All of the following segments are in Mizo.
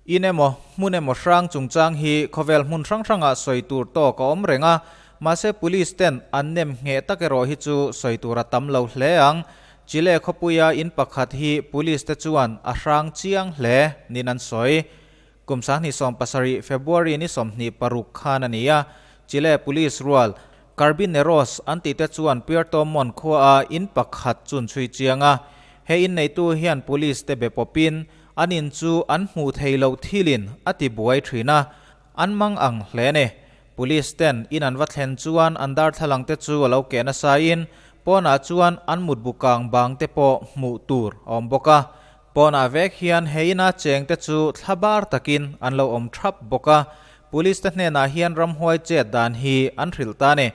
In emaw, hmun emaw hrang chungchang hi khawvel hmun hrang hrangah sawi tur tawk a awm reng a, mahse police ten an nem ngheh tak erawh hi chu sawi tur a tam lo hle ang. Chile khawpuia in pakhat hi police te chuan a hrang chiang hle niin an sawi. Kum 2017 February ni 26 khan a ni a, Chile police rual Carbineros an tih te chuan Puerto Montt khua a in pakhat chun chhui chiang a. He in neitu hian police te be pawpin an in chu an hmuh thei loh thilin a ti buai thin a, an mang ang hle a ni. Police ten in an va thlen chuan an darthlalang te chu a lo keh nasa in pawnah chuan an mutbu kang bang te pawh hmuh tur a awm bawk a. Pawnah vek hian he ina cheng te chu thla bar takin an lo awm thap bawk a, Police te hnenah hian ramhuai chet dan hi an hrilh ta a ni.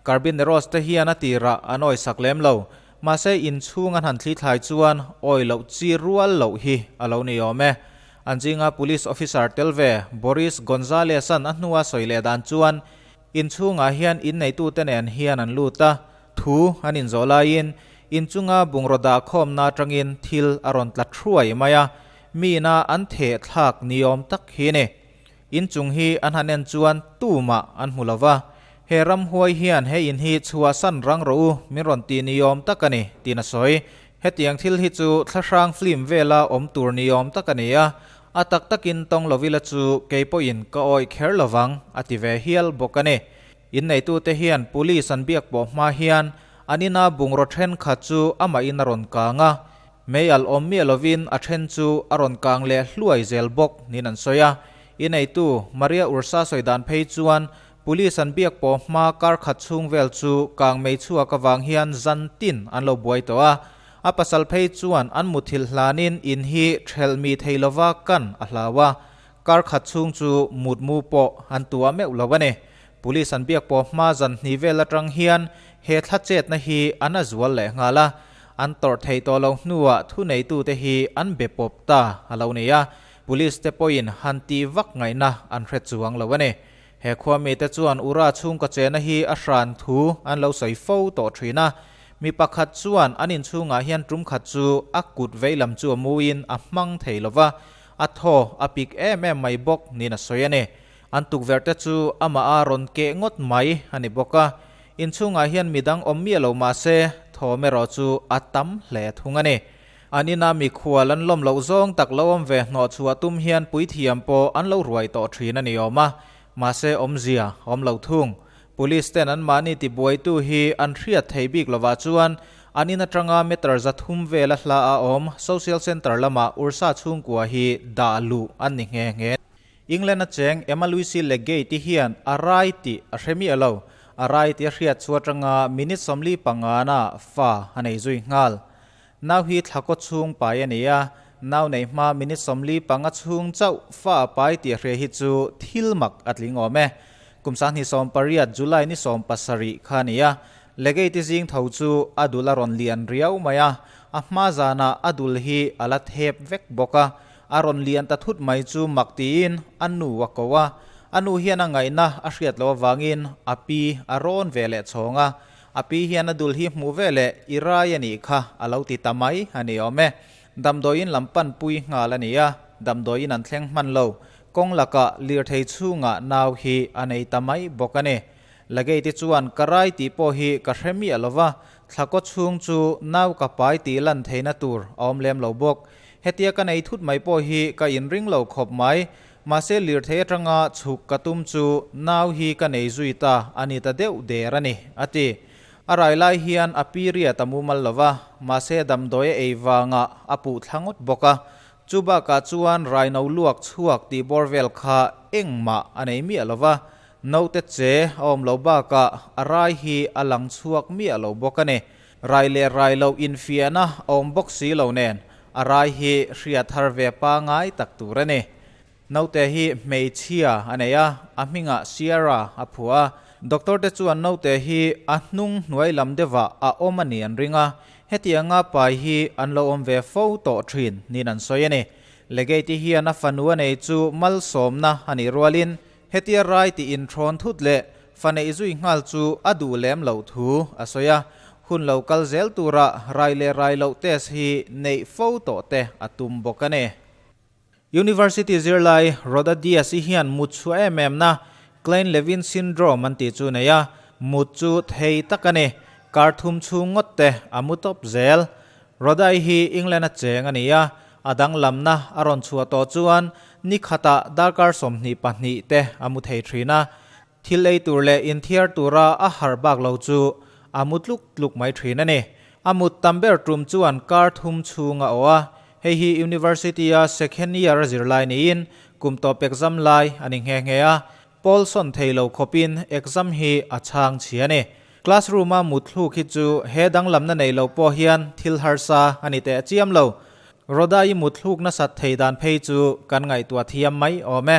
Carbineros te hian a tirah an awisak lem lo, mahse inchhung an han thlithlai chuan awi loh chi rual loh hi a lo ni awm e. An zinga Police officer tel ve Boris Gonzalez-a'n a hnua sawi leh dan chuan inchhungah hian inneitute nen hian an lut a, Thu an inzawh laiin inchunga bungraw dah khawmna atangin thil a rawn tla thuai mai a, miina an theh thlak ni awm tak hi a ni. Inchung hi an han en chuan tumah an hmu lo va, He ramhuai hian he in hi chhuahsan rang rawh u min rawn ti ni awm tak a ni, tiin a sawi. Hetiang thil hi chu thlahrang film vela awm tur ni awm tak a ni a, a tak takin tawng lovila chu kei pawhin ka awih kher lovang, a ti ve hial bawk a ni. Inneitute hian police an biak pawh hma hian an ina bungraw thenkhat chu amahin a rawn kang a, mei alh awm miah lovin a then chu a rawn kang leh hluai zel bawk niin an sawi a. Inneitu Maria Ursa sawi dan phei chuan police an biak pawh hma kar khat chhung vel chu kang mei chhuak avang hian zan tin an lo buai tawh a, a pasal phei chuan an muthilh hlanin in hi thelh mi thei lova kan a hlau a, Kar khat chhung chu mutmu pawh an tuah meuh lo a ni. Police an biak pawh hma zan hnih vel atang hian he thla chetna hi an a zual leh nghal a. An tawrh theih tawh lo hnuah thuneitute hi an be pawp ta a lo ni a. Police te pawhin han tih vak ngaihna an hre chuang lo a ni. He khua mite chuan Ura chhungkaw chena hi a hran thu an lo sawi fo tawh thin a. Mi pakhat chuan an inchhungah hian tum khat chu a kut veilam chu a muin a hmang thei lo va. A thaw a pik em em mai bawk niin a sawi a ni. An tukverh te chu amah a rawn keh ngawt mai a ni bawk a. Inchhungah hian midang awm miah lo mah se thawm erawh chu a tam hle thung a ni. An ina mikhual an lawm loh zawng tak lo awm ve hnawh chhuah tum hian puithiam pawh an lo ruai tawh thin a ni awm a. Mahse awmzia awm lo thung. Police ten anmahni tibuaitu hi an hriat thei bik lovah chuan an in atanga meter 300 vela hla a awm Social Centre lama Ursa chhungkua hi dah luh an ni nghe nghe. England a cheng Emma Lucy Legate hian a rai tih a hre miah lo. A rai tih a hriat chu atanga minute 45 na fa a nei zui nghal. Nau hi thla kaw chhung pai a ni a, nau nei hma minute 45 chhung chauh fa a pai tih a hria hi chu thil mak a tling awm e. Kum 2018 July ni 17 kha a ni a, Legate zing tho chu a dul a rawn lian riau mai a, a hma zanah a dul hi a la thep vek bawk a, a rawn lian ta thut mai chu mak tiin a nu a ko a, a nu hian a ngaihna a hriat loh avangin a pi a rawn ve leh chhawng a, A pi hian a dul hi hmuh ve leh i rai a nih kha a lo ti ta mai a ni awm e. Damdawiin lam pan pui nghal a ni a, damdawiin an thleng hman lo. Kawng lakah lirthei chhungah nau hi a nei ta mai bawk a ni. Lagate chuan ka rai tih pawh hi ka hre miah lo va, thla kaw chhung chu nau ka pai tih lan theihna tur a awm lem lo bawk. Hetia ka nei thut mai pawh hi ka inring lo khawp mai. Mahse lirthei atanga chhuk ka tum chu nau hi ka nei zui ta a ni ta deuh der a ni, a ti. A rai lai hian a period a mumal lo va, mahse damdawi a ei vangah a puh thla ngawt bawk a. Chu bakah chuan raino luak chhuak tih bawr vel kha engmah a nei miah lo va, naute che a awm lo bakah a rai hi a lang chhuak miah lo bawk a ni. Rai leh rai loh infiahna a awm bawk si lo nen, a rai hi hriat har ve pangai tak tur a ni. Naute hi hmeichhia a nei a, a hmingah Sierra a phuah a. Doctor te chuan naute hi a hnung hnuai lam deuhah a awm a ni an ring a, hetianga pai hi an lo awm ve fo tawh thin niin an sawi a ni. Legate hian a fanu a nei chu malsawmna a nih rualin hetia rai tih inhrawn thut leh fa neih zui nghal chu a duh lem loh thu a sawi a, hun lo kal zel tura rai leh rai loh test hi neih fo tawh te a tum bawk a ni. University zirlai Rhoda Dias-i hian mut chhuah em em na Klein-Levin syndrome an tih chu nei a, mut chu thei tak a ni. Kar thum chhung ngawt te a mu tawp zel. Rhoda-i hi England-a cheng a ni a, a danglamna a rawn chhuah tawh chuan ni khatah darkar 22 te a mu thei thin a. Thil ei tur leh inthiar tura a harh bak lo chu a mu tluk tluk mai thin a ni. A mut tam ber tum chuan kar thum chhung a awh a, hei hi University-a second year a zirlai niin kum tawp exam lai a ni nghe nghe a, pawl sawn thei lo khawpin exam hi a chhang chhi a ni. Classroom-a mut thluk hi chu he danglamna nei lo pawh hian thil harsa a ni teh chiam lo. Rhoda-i mut thluk nasat thei dan phei chu kan ngaihtuah thiam mai awm e.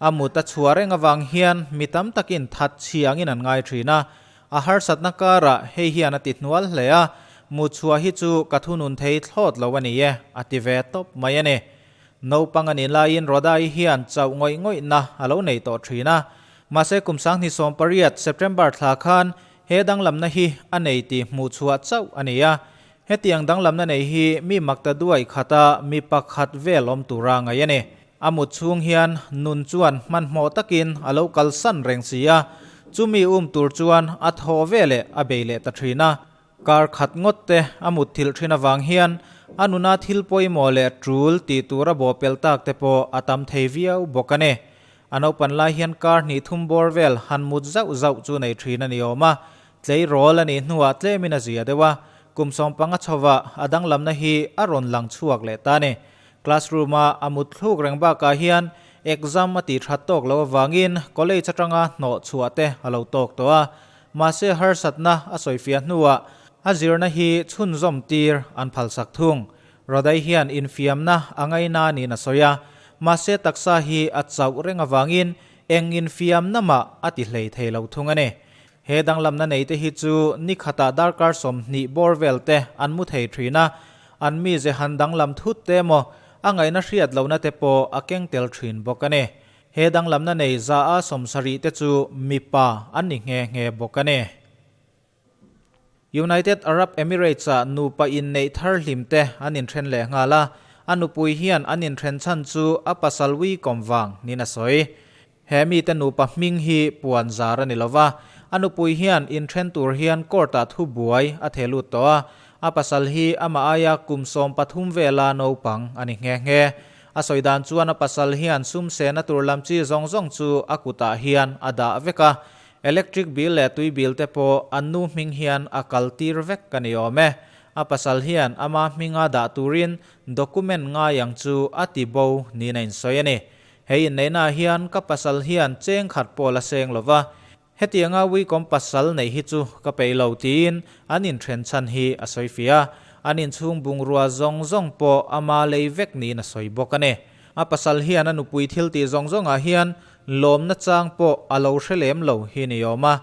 A mut a chhuah reng avang hian mi tam takin that chhi angin an ngai thin a, a harsatna karah hei hian a ti hnual hle a, mut chhuah hi chu ka thunun thei thlawt lo a ni e, a ti ve tawp mai a ni. Naupang a nih laiin Rhoda-i hian chauh ngawih ngawihna a lo nei tawh thin a, mahse kum 2018 September thla khan he danglamna hi a nei tih hmuh chhuah chauh a ni a, hetiang danglamna nei hi mi makta duai khata mi pakhat vel awm tura ngaih a ni. A mut chhung hian nun chuan hmanhmawh takin a lo kalsan reng si a, chumi um tur chuan a thaw ve leh a bei leh ta thin a. Kar khat ngawt te a mut thilh thin avang hian a nuna thil pawimawh leh tul tih tur a bawhpelh tak te pawh a tam thei viau bawk a ni. A naupan lai hian kar hnih thum bawr vel han mut zauh zauh chu nei thin a ni awm a, tleirawl a nih hnuah tlemin a zia deuh a, kum 15 chhovah a danglamna hi a rawn lang chhuak leh ta a ni. Classroom-a a mut thluk reng bakah hian exam a tih that tawk loh avangin college atanga hnawh chhuah te a lo tawk tawh a. Mahse harsatna a sawifiah hnuah a zirna hi chhunzawm tir an phalsak thung. Rodai hian infiamna a ngaina niin a sawi a, mahse taksa hi a chauh reng avangin eng infiamna mah a ti hlei thei lo thung a ni. He danglamna neite hi chu ni khatah darkar 20 bawr vel te an mu thei thin a, an mize han danglam thut te emaw a ngaihna hriat lohna te pawh a keng tel thin bawk a ni. He danglamna nei za a 70 te chu mipa an ni nghe nghe bawk a ni. United Arab Emirates-ah nupa inneih thar hlim te an inthen leh nghal a, a nupui hian an inthen chhan chu a pasal uikawm vang niin a sawi. He mite nupa hming hi puan zar a ni lo va, a nupui hian inthen tur hian court-ah thu buai a theh lut tawh a, a pasal hi amah aia kum 13 vela naupang a ni nghe nghe. A sawi dan chuan a pasal hian sum sehna tur lam chi zawng zawng chu a kutah hian a dah vek a, electric bill leh tui bill te pawh an nu hming hian a kal tir vek a ni awm e. A pasal hian ama hminga dah turin document ngai ang chu a ti bo niin a insawi a ni. Hei inneihnaah hian ka pasal hian cheng khat pawh la seng lo va, hetianga uikawm pasal neih hi chu ka peih lo tiin an inthen chhan hi a sawi fia a, an inchhung bungrua zawng zawng pawh ama lei vek niin a sawi bawk a ni. A pasal hian a nupui thil tih zawng zawngah hian lawmna chang pawh a lo hre lem lo hi ni awm a,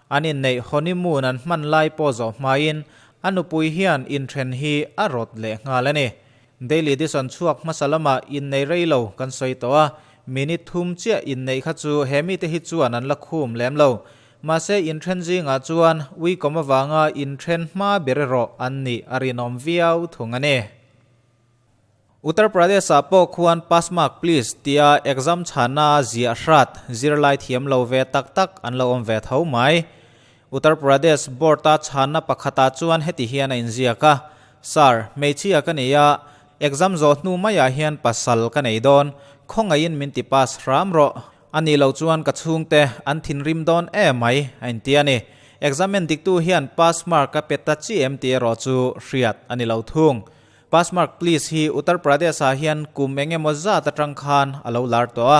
an inneih honeymoon an hman lai pawh zawh hmain a nupui hian inthen hi a rawt leh nghal a ni. Daily Edition chhuak hmasa lamah innei rei lo kan sawi tawh a, minute thum chiah inneih kha chu he mite hi chuan an la khum lem lo. Mahse inthen zingah chuan uikawm avanga inthen hma ber erawh an nih a rinawm viau thung a ni. Uttar Pradesh-ah pawh khuan Pass Mark Please tia exam chhana ziah hrat zirlai thiam lo ve tak tak an lo awm ve tho mai. Uttar Pradesh Board-a chhanna pakhatah chuan heti hian a inziak a, Sir, hmeichhia ka nei a, exam zawh hnu maiah hian pasal ka nei dawn, khawngaihin min ti pass hram rawh, a nih loh chuan ka chhungte an thinrim dawn em mai, a inti a ni. Exam en diktu hian pass mark a pe ta chi em tih erawh chu hriat a ni lo thung. Pass mark please hi Uttar Pradesh-ah hian kum eng emaw zat atang khan a lo lar tawh a.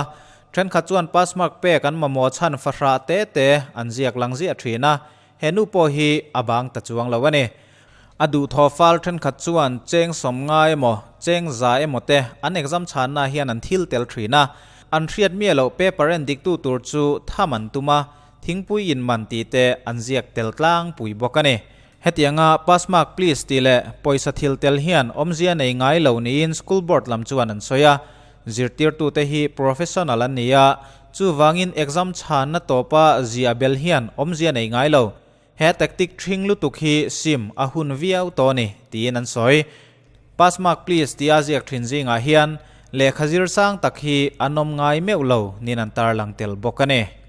Thenkhat chuan pass mark pek an mamawh chhan fahrah te te an ziak lang ziah thin a, he nu pawh hi a bang ta chuang lo a ni. A duhthawh fal thenkhat chuan cheng 50 emaw, cheng 100 emaw te an exam chhanna hian an thil tel thin a. An hriat miah loh paper en diktu tur chu tham an tum a, thingpui in man tih te an ziak tel tlangpui bawk a ni. Hetianga pass mark please tih leh pawisa thil tel hian awmzia nei ngai lo niin school board lam chuan an sawi a. Zirtirtute hi professional an ni a, chuvangin exam chhanna tawpa ziah bel hian awmzia nei ngai lo. He tactic thing lutuk hi sim a hun viau tawh a ni, tiin an sawi. Pass mark please tia ziak thin zingah hian lehkha zir sang tak hi an awm ngai meuh lo niin an tarlang tel bawk a ni.